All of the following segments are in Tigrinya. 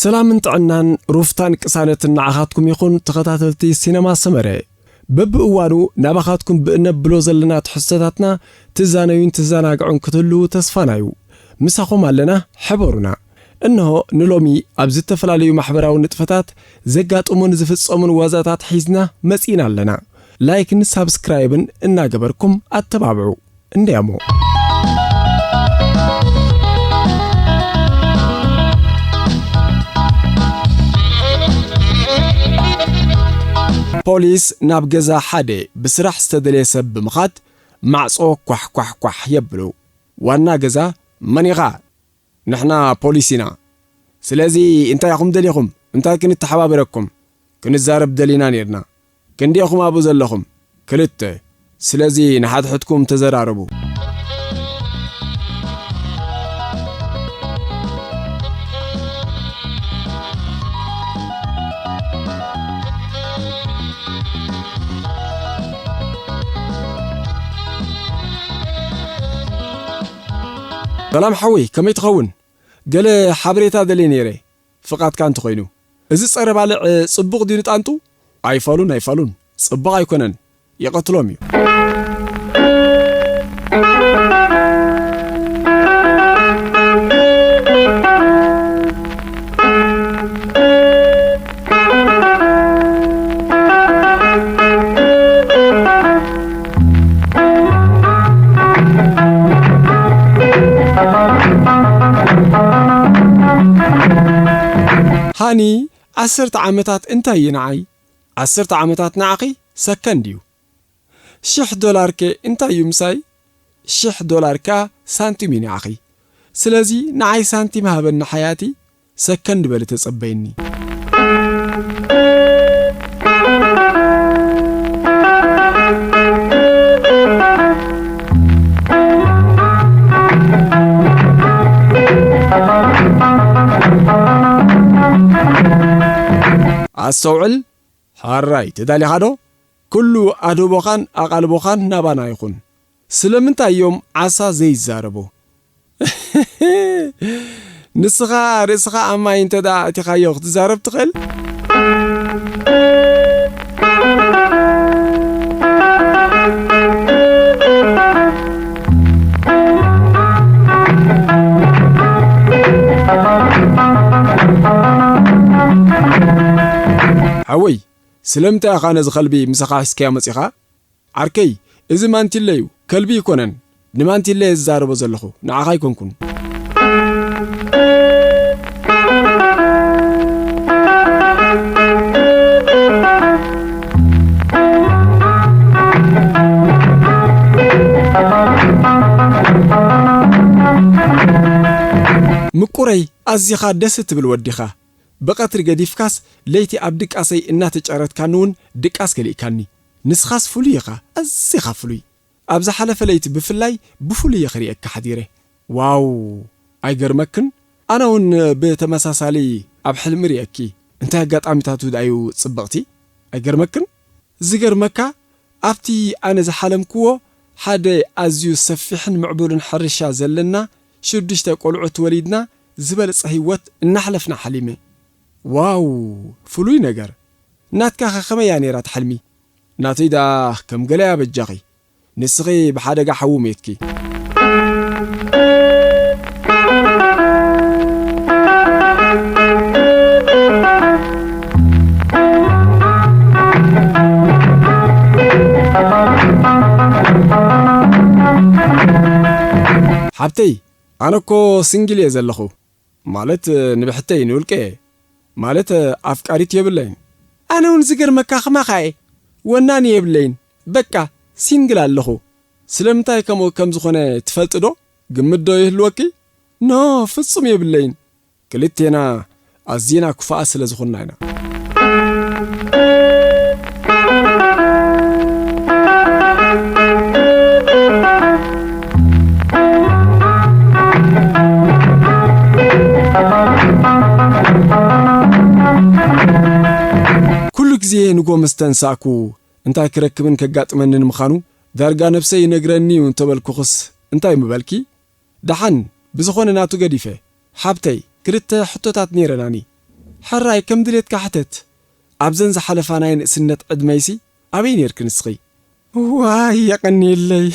ሰላምን ጥዕናን ሩፍታን ቅሳነትን ንዓኻትኩም ይኹን፣ ተኸታተልቲ ሲነማ ሰመረ። በብእዋኑ ናባኻትኩም ብእነብሎ ዘለና ትሕዝቶታትና ትዛነዩን ትዘናግዑን ክትህልዉ ተስፋና እዩ። ምሳኹም ኣለና፣ ሕበሩና። እንሆ ንሎሚ ኣብ ዝተፈላለዩ ማሕበራዊ ንጥፈታት ዘጋጥሙን ዝፍጸሙን ዋዛታት ሒዝና መጺእና ኣለና። ላይክን ሳብስክራይብን እናገበርኩም ኣተባብዑ። እንዲያሞ። ፖሊስ ናብ ገዛ ሓደ ብስራሕ ዝተደልየ ሰብ ብምኻድ ማዕጾ ኳሕ ኳሕ ኳሕ የብሉ። ዋና ገዛ፣ "መን ኢኻ?" "ንሕና ፖሊስ ኢና። ስለዚ እንታይ ኢኹም ደሊኹም? እንታይ ክንተሓባበረኩም?" "ክንዛረብ ደሊና ኔርና። ክንደይ ኢኹም ኣብኡ ዘለኹም?" "ክልተ። ስለዚ ንሓድሕድኩም ተዘራረቡ።" "ሰላም ሓወይ፣ ከመይ ትኸውን? ገለ ሓበሬታ ደልየ ነይረ፣ ፍቓድካ እንተኾይኑ። እዚ ጸረ ባልዕ ጽቡቕ ድዩ ንጣንጡ?" "ኣይፋሉን፣ ኣይፋሉን፣ ጽቡቕ ኣይኮነን፣ ይቐትሎም እዩ።" ሃኒ፣ ዓሰርተ ዓመታት እንታይ እዩ ንዓይ? ዓሰርተ ዓመታት ንዓኺ ሰከንድ እዩ። ሽሕ ዶላር ከ እንታይ እዩ ምሳይ? ሽሕ ዶላር ከኣ ሳንቲም እዩ ንዓኺ። ስለዚ ንዓይ ሳንቲም ሃበኒ ሓያቲ፣ ሰከንድ በሊ ተጸበይኒ። ኣስተውዕል፣ ሕራይ ተዳሊኻ ዶ? ኩሉ ኣድህቦኻን ኣቓልቦኻን ናባና ይኹን። ስለምንታይ እዮም ዓሳ ዘይዛረቡ? ንስኻ ርእስኻ ኣብ ማይ እንተ ደኣ ኣእቲኻዮ ክትዛረብ ትኽእል? ሓወይ፣ ስለምንታይ ኢኻ ነዚ ከልቢ ምሳኻ ሒዝካዮ መጺኻ? ዓርከይ፣ እዚ ማንቲለ እዩ፣ ከልቢ ኣይኮነን። ንማንቲለ እየ ዝዛረቦ ዘለኹ፣ ንዓኻ ኣይኮንኩን። ምቁረይ፣ ኣዚኻ ደስ እትብል ወዲኻ። ብቐትሪ ገዲፍካስ ለይቲ ኣብ ድቃሰይ እናተጨረትካኒ እውን ድቃስ ከሊእካኒ። ንስኻስ ፍሉይ ኢኻ፣ ኣዚኻ ፍሉይ። ኣብ ዝሓለፈ ለይቲ ብፍላይ ብፍሉይ እየ ክርእየካ ሓዲረ። ዋው! ኣይገርመክን? ኣነ እውን ብተመሳሳሊ ኣብ ሕልሚ ርእየኪ። እንታይ ኣጋጣሚታት እዩ ጽብቕቲ? ኣይገርመክን? ዝገርመካ፣ ኣብቲ ኣነ ዝሓለምክዎ ሓደ ኣዝዩ ሰፊሕን ምዕቡልን ሕርሻ ዘለና፣ ሽዱሽተ ቆልዑት ወሊድና፣ ዝበልጸ ህይወት እናሕለፍና ሓሊመ። ዋው! ፍሉይ ነገር። ናትካኸ ከመይ እያ ነይራ እቲ ሕልሚ? ናተይ ደኣ ከም ገለ እያ በጃኺ። ንስኺ ብሓደጋ ሓዊ ሜትኪ። ሓብተይ፣ ኣነ እኮ ሲንግል እየ ዘለኹ። ማለት፣ ንብሕተይ፣ ንውልቀ፣ ማለት፣ ኣፍቃሪት የብለይን። ኣነ እውን ዝገርመካ ከማኻ እየ። ወናኒ የብለይን። በቃ፣ ሲንግል ኣለኹ። ስለምንታይ ከምኡ ከም ዝኾነ ትፈልጢ ዶ? ግምት ዶ ይህልወኪ? ኖ፣ ፍጹም የብለይን። ክልቴና ኣዚና ክፉኣት ስለ ዝኾንና ኢና። ኩሉ ግዜ ንጎ ምስ ተንሳእኩ እንታይ ክረክብን ከጋጥመንን ምዃኑ ዳርጋ ነብሰይ ይነግረኒ እዩ እንተበልኩኽስ እንታይ ምበልኪ? ደሓን፣ ብዝኾነ ናቱ ገዲፈ። ሓብተይ፣ ክልተ ሕቶታት ነይረናኒ። ሕራይ ከም ድሌትካ ሕተት። ኣብዘን ዝሓለፋ ናይ ንእስነት ዕድመይሲ ኣበይ ኔርኪ ንስኺ? ዋይ የቐንየለይ፣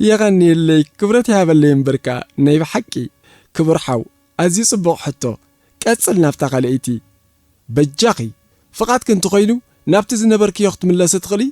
የቐንየለይ፣ ክብረት ይሃበለይ እምበርካ። ናይ ብሓቂ ክቡር ሓው፣ ኣዝዩ ጽቡቕ ሕቶ። ቀጽል ናብታ ካልኣይቲ። በጃኺ፣ ፍቓድኪ እንተኾይኑ ናብቲ ዝነበርክዮ ክትምለሲ ትኽእሊ?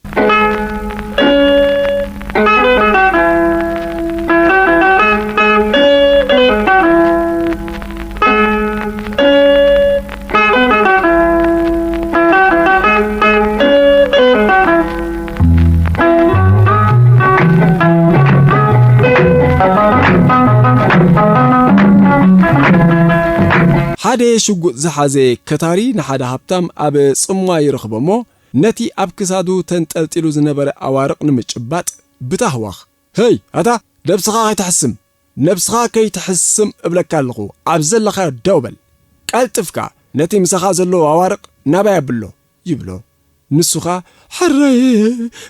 ሓደ ሽጉጥ ዝሓዘ ከታሪ ንሓደ ሃብታም ኣብ ጽምዋ ይረኽቦ እሞ፣ ነቲ ኣብ ክሳዱ ተንጠልጢሉ ዝነበረ ኣዋርቕ ንምጭባጥ ብታህዋኽ፣ "ሄይ፣ ኣታ ነብስኻ ከይትሕስም፣ ነብስኻ ከይትሕስም እብለካ ኣለኹ፣ ኣብ ዘለኻዮ ደው በል። ቀልጥፍካ ነቲ ምሳኻ ዘሎ ኣዋርቕ ናባይ ኣብሎ" ይብሎ። ንሱ ኸኣ፣ "ሕራየ፣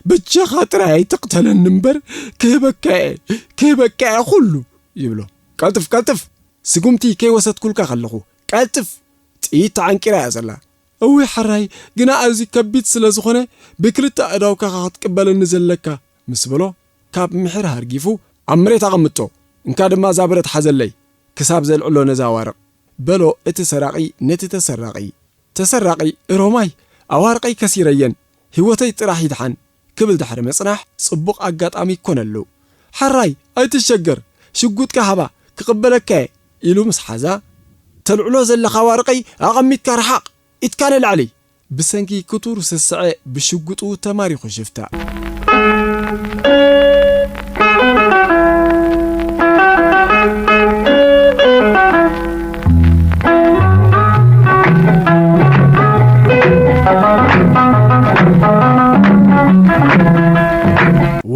በጃኻ ጥራይ ኣይትቕተለኒ እምበር፣ ክህበካ እየ፣ ክህበካ እየ ኹሉ" ይብሎ። "ቀልጥፍ፣ ቀልጥፍ! ስጉምቲ ከይወሰድኩልካ ከለኹ፣ ቀልጥፍ! ጥይት ተዓንቂራ እያ ዘላ። እውይ ሕራይ፣ ግና ኣዝዩ ከቢድ ስለ ዝኾነ፣ ብክልተ ኣእዳውካ ኸኣ ክትቅበለኒ ዘለካ" ምስ በሎ፣ ካብ ምሒር ሃርጊፉ፣ "ኣብ መሬት ኣቐምጦ፣ እንካ ድማ እዛ ብረት ሓዘለይ፣ ክሳብ ዘልዕሎ ነዛ ኣዋርቕ" በሎ እቲ ሰራቒ ነቲ ተሰራቒ። ተሰራቒ፣ "እሮማይ፣ ኣዋርቐይ ከሲረየን፣ ህይወተይ ጥራሕ ይድሓን" ክብል ድሕሪ ምጽናሕ፣ ጽቡቕ ኣጋጣሚ ይኮነሉ። "ሓራይ፣ ኣይትሸገር፣ ሽጉጥካ ሃባ፣ ክቕበለካ እየ" ኢሉ ምስ ሓዛ፣ "ተልዕሎ ዘለኻ ኣዋርቐይ ኣቐሚጥካ ርሓቕ፣ ኢድካ ንላዕሊ!" ብሰንኪ ክቱር ስስዐ ብሽጉጡ ተማሪኹ ሽፍታ።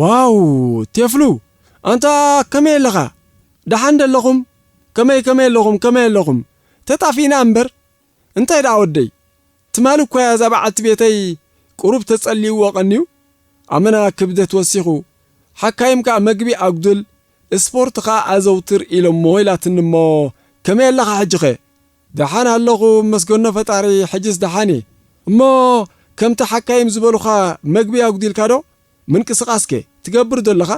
ዋው! ቴፍሉ፣ ኣንታ ከመይ ኣለኻ? ደሓን ዶ ኣለኹም? ከመይ፣ ከመይ ኣለኹም? ከመይ ኣለኹም? ተጣፊእና እምበር። እንታይ ደኣ ወደይ? ትማሊ እኳ እያ እዛ በዓልቲ ቤተይ ቁሩብ ተጸልይዎ ቀንዩ፣ ኣመና ክብደት ወሲኹ፣ ሓካይም ከኣ መግቢ ኣጉድል፣ ስፖርት ከኣ ኣዘውትር ኢሎሞ ኢላትኒ እሞ፣ ከመይ ኣለኻ ሕጂኸ? ደሓን ኣለኹ መስገኖ ፈጣሪ፣ ሕጅስ ደሓን እየ። እሞ ከምቲ ሓካይም ዝበሉኻ መግቢ ኣጉዲልካ ዶ? ምንቅስቓስከ ትገብር ዶ ኣለኻ?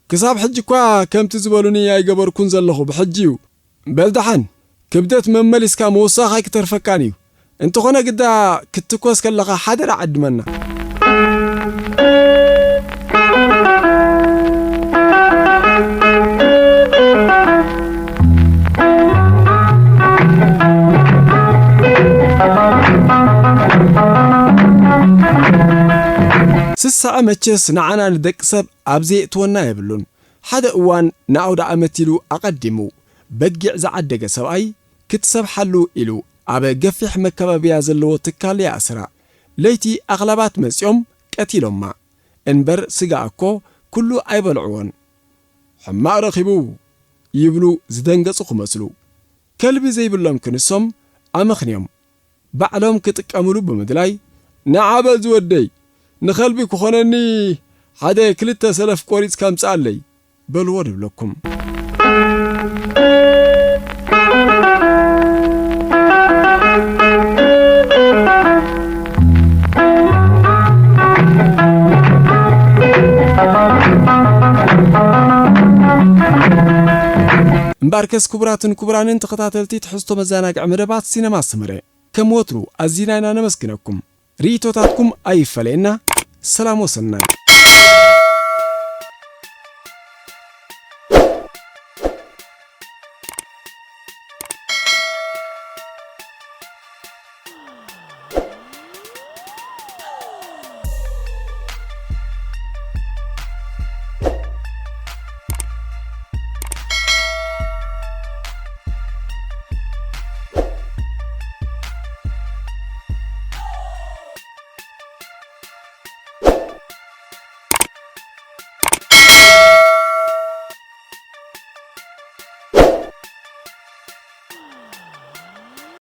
ክሳብ ሕጂ እኳ ከምቲ ዝበሉኒ ኣይገበርኩን ዘለኹ፣ ብሕጂ እዩ። በል ደሓን፣ ክብደት መመሊስካ ምውሳኽ ኣይክተርፈካን እዩ። እንተኾነ ግዳ ክትትኮስ ከለኻ ሓደራ ዓድመና። ስስዐ መቸስ ንዓና ንደቂ ሰብ ኣብ ዘየእትወና የብሉን። ሓደ እዋን ንኣውደ ኣመት ኢሉ ኣቐዲሙ በጊዕ ዝዓደገ ሰብኣይ ክትሰብሓሉ ኢሉ ኣብ ገፊሕ መከባብያ ዘለዎ ትካል ይኣስራ። ለይቲ ኣኽላባት መጺኦም ቀቲሎማ። እንበር ስጋ እኮ ኩሉ ኣይበልዕዎን። "ሕማቕ ረኺቡ" ይብሉ ዝደንገጹ ክመስሉ። ከልቢ ዘይብሎም ክንሶም ኣመኽንዮም። ባዕሎም ክጥቀምሉ ብምድላይ፣ "ንዓ በል ዝወደይ፣ ንኸልቢ ክኾነኒ ሓደ ክልተ ሰለፍ ቆሪጽካ ምጽኣለይ" በልዎ ንብለኩም። እምበኣርከስ ክቡራትን ክቡራንን ተኸታተልቲ ትሕዝቶ መዘናግዒ መደባት ሲነማ ሰመረ፣ ከም ወትሩ ኣዚና ኢና ነመስግነኩም። ርእይቶታትኩም ኣይፈለየና። ሰላም ወሰናይ።